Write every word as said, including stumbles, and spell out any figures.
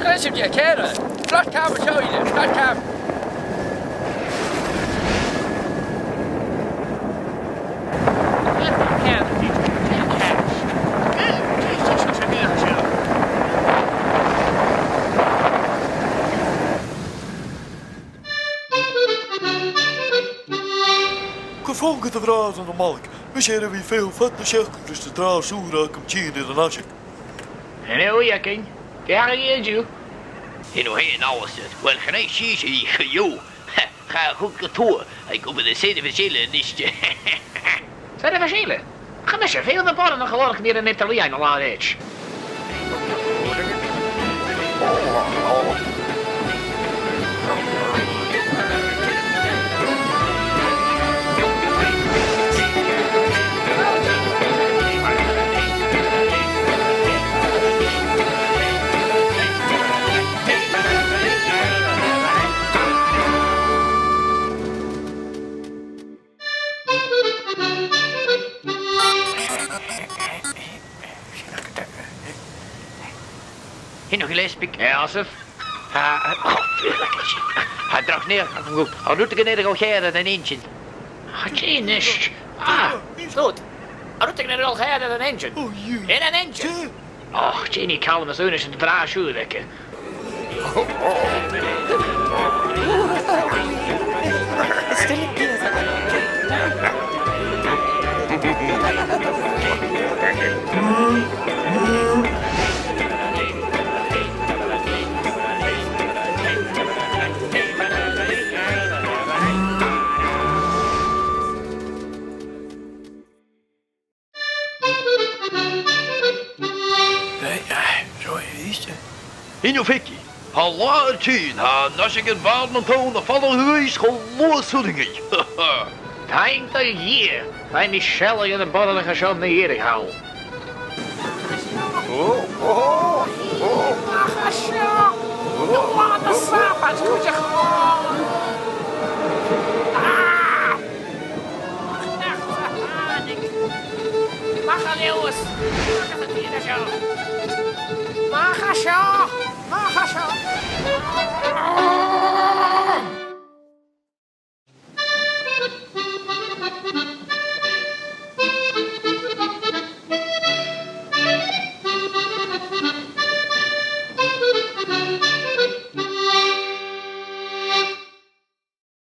Creidim gur e ceithir. Flat cab an seo, Uilleam, flat cab. Cò bh' ann a bhrath anns a' mhalaidh? Mise air a bhith feitheamh fad na seachdain leis an tràth siùbhra agam tighinn air an aiseag. Hello, Iain. Dè tha thu ag iarraidh? Chan eil thu fhèin, Alasdair. Uill, chan e sibhse a chì thu. Cha chunnt thu, tha e ag obair air seirbheis eile a-nis. Seirbheis eile? Chan eil mise fhèin a' faighinn boireannach a lorg mi air an eadar-lìon an latha eile. Chan eil thu a' leisg, a Sheòsaimh? Tha, Tha droch naidheachd agam dhut. Tha rudeigin air a dhol ceàrr air an einnsean. Tha, dè a-nis? Ah, dùil. Tha rudeigin air a dhol ceàrr air an einnsean. Air an einnsean. Och, dè nì Calum às aonais an t-sràid siud aige? Right, aye, so it is. Inniu, Peigi, tha latha air tighinn, tha an aiseag air bàrr nan tonn a' falbh shuas cho luath 's urrainn dhi. Taing do Dhia, feumaidh mi sealladh air na boireannaich a tha seo mu dheireadh thall.